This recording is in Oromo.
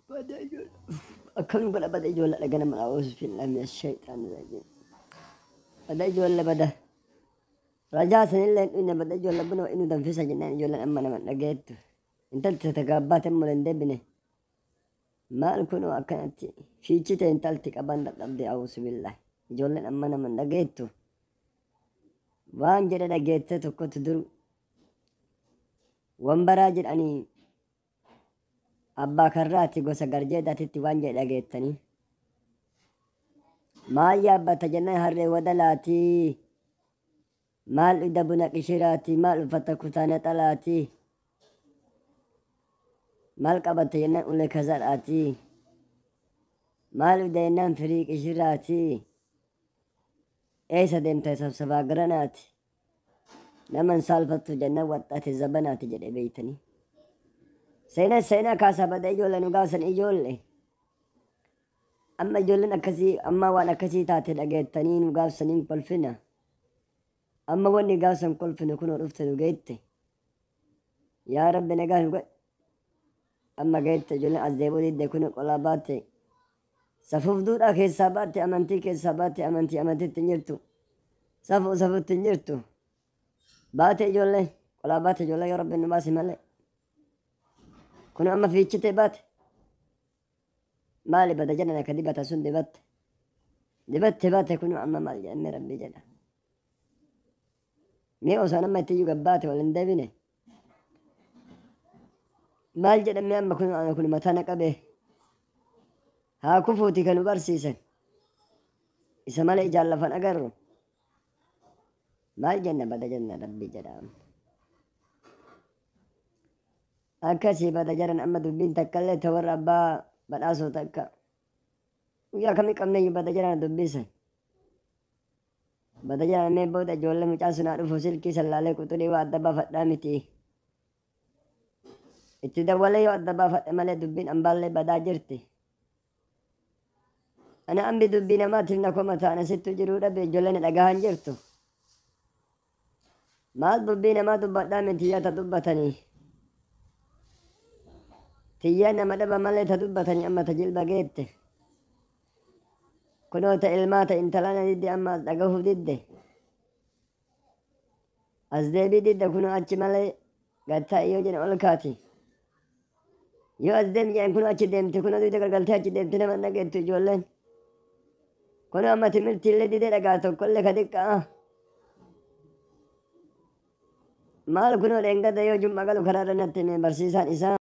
Bada ijoollee. Akkam godha bada ijoollee dhagana mana auzubillahi mina shayxaani rajiim. Bada ijoollee bada. Rajaa sanillee hin dhuyne bada ijoollee buna inni danfisa jennaan ijoolleen amma nama dhageettu. Intalti tagaabbaate immoo hin deebine. Maal kunoo akkanatti fiichite intalti qaban dadhabde auzubillahi. Ijoolleen amma nama dhageettu. Waan jedhe dhageette tokkotu dur wambaraa jedhanii abbaa karraati gosa garjeedhaatitti waan jedhe dhageettanii. Maal yaabbata jennaan harree wadalaatii. Maal dhugda buna qishiraatii. Maal uffata kutaa naxalaatii. Maal qabatte jennaan ulee kazadhaatii. Maal dhugda jennaan firii qishiraatii. Eessa deemta sabsabaa garanaati. Naman saalfattu jennaan waxxaate zabanaati jedhe beeytanii. Seenaa seenaa kaasaa bada ijoollee nu gaasan ijoollee. Amma ijoolleen akkasii amma waan akkasii taate dhageettanii nu gaafsaniin kolfina. Amma wanni gaafsan kolfinu kunoo dhufte nu geette. Yaa Rabbi nagaa nu godhe. Amma geette ijoolleen as deebuu didde kunoo qolaa baatte. Safuuf duudhaa keessaa baatte amantii keessaa baatte amantii amantiitti hin jirtu. Safuu safuutti hin jirtu. Baate ijoolleen qolaa baate ijoollee yoo Rabbi nu baase malee. Kun amma fiichitee baate. Maali bada jedhan akka dibata sun dibatte. Dibatte baate kun amma maal jedhamee Rabbi jedha. Mee osoo amma itti iyyuu gabbaate wal hin deebine. Maal jedhamee amma kun ana kun mataa na qabee. Haa kufuuti kan nu barsiisan. Isa malee ijaan lafan agarru. Maal jenna bada jenna Rabbi jedha. Akkasii bada jedhan amma dubbiin takka illee ta warra abbaa badhaasoo takka. Guyyaa kamii qabneyyuu bada jedhan dubbisan. Bada jedhan mee booda ijoollee mucaan sun haa dhufu silkii sallaalee quxurii waa adda baafadhaa miti. Itti dawwalee yoo adda baafadhe malee dubbiin ambaallee badaa jirti. Ana ambi dubbii namaatiif na komata ana sittu jiruu dhabe ijoolleen dhagahan jirtu. Maal dubbii namaa dubbadhaa miti yaa ta dubbatanii. Tiyyaa nama dhaba malee ta dubbatanii amma ta jilba geette. Kunoo ta ilmaa ta intalaa na didde amma as dhagahuuf didde. As deebii didde kunoo achi malee gattaa yoo jedhan ol kaati. Yoo as deemi jedhan kunoo achi deemti kunoo dugda gargaltee achi deemti nama hin dhageettu ijoolleen. Kunoo amma timirtii illee didee dhagaa tokkollee ka xiqqaa. Maal kunoo dheengadda yoo jum'a galu karaarra natti hime barsiisaan isaa.